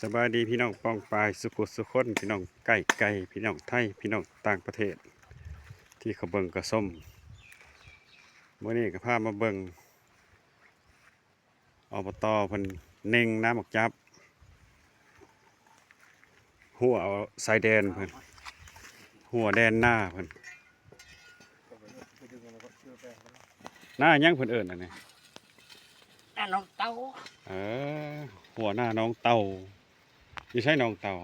ສະບາຍດີພີ່ນ້ອງປ້ອງປາຍສຸຜູ້ສຸຄົນ, ພີ່ນ້ອງໃກ້ໄກ, ພີ່ນ້ອງໄທ, ພີ່ນ້ອງຕ່າງປະເທດ ທີ່ເຂົ້າເບິ່ງເຂົ້າຊົມ. ມື້ນີ້ກໍພາມາເບິ່ງ ອບຕ ເພິ່ນເນັ່ງນ້ຳໝາກຈັບ ຮົ້ວເອົາຊາຍແດນເພິ່ນ, ຮົ້ວແດນນາເພິ່ນ. ນາຫຍັງເພິ່ນເອີ້ນອັນນີ້? ນາໜອງເຕົ່າ. ເອີ ຮົ້ວນາໜອງເຕົ່າ. ຢູ່ໃສໜອງເຕົ່າ?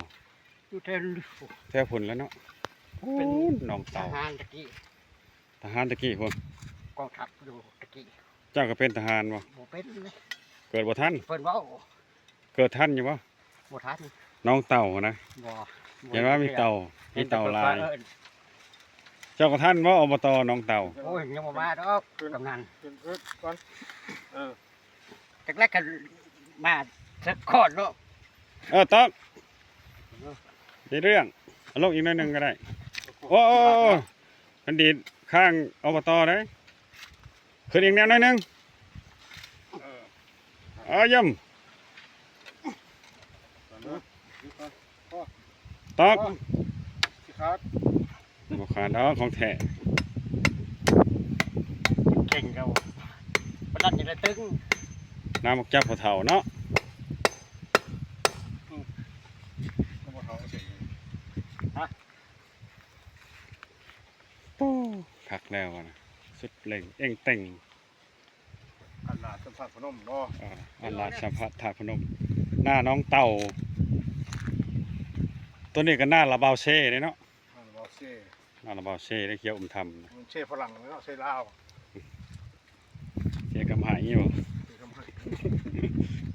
ຢູ່ແຖວ ແຖວພຸ້ນແຫຼະເນາະ. ເປັນ ພຸ້ນໜອງເຕົ່າ ທະຫານຕະກີ້. ທະຫານຕະກີ້ພຸ້ນ. ກອງທັບຢູ່ຕະກີ້. ເຈົ້າກໍເປັນທະຫານບໍ່? ບໍ່ເປັນເລີຍ. ເກີດບໍ່ທັນ? ເພິ່ນເວົ້າ. ເກີດທັນຢູ່ບໍ່? ບໍ່ທັນ. ໜອງເຕົ່ານະ? ບໍ່. ເຫັນວ່າມີເຕົ່າ, ມີເຕົ່າຫຼາຍ. ເຈົ້າກໍທັນບໍ່ ອບຕ ໜອງເຕົ່າ? ໂອ້ຍ ຍັງບໍ່ມາດອກ ກຳນັນ. ຂຶ້ນເພິ່ນກ່ອນ. ເອີ ຈັກແລກກັນມາເຖິກຄອດເນາະ. ເອີ ຕອກ ເອີ ໄດ້ເລື່ອງ. ເອົາລົງອີກໜ້ອຍໜຶ່ງກໍໄດ້. ໂອ້ ໂອ້ ໂອ້ ມັນດີດຂ້າງ ອບຕ ເດ້. ຂຶ້ນອີກແນວໜ້ອຍໜຶ່ງ. ເອີ ເອີ ຢ້ຳ. ຕອກ ຊິຂາດ. ບໍ່ຂາດດອກ ຂອງແທ້. ເກັ່ງເຂົາ ປານນັ້ນຍັງໄດ້ຕຶງ. ນ້ຳໝາກຈັບພໍ່ເຖົ້າເນາະ. ອືມ ຂອງພໍ່ເຖົ້າເກັ່ງ. ຮະ? ໂອ້ ຄັກແລ້ວນະ. ສຸດເລັ່ງເອັງເຕັງ. ອັນລາດສຳພັດພະນົມບໍ່? ເອີ ອັນລາດສຳພັດທາດພະນົມ. ນາໜອງເຕົ່າ. ຕົວນີ້ກໍນາລະບ່າວເຊເດ້ເນາະ. ນາລະບ່າວເຊ. ນາລະບ່າວເຊເດ້ ຂຽວອຸມທຳ. ມັນເຊຝຣັ່ງເນາະ ເຊລາວ. ເຊຄຳໄຫຢູ່. ເຊຄຳໄຫ.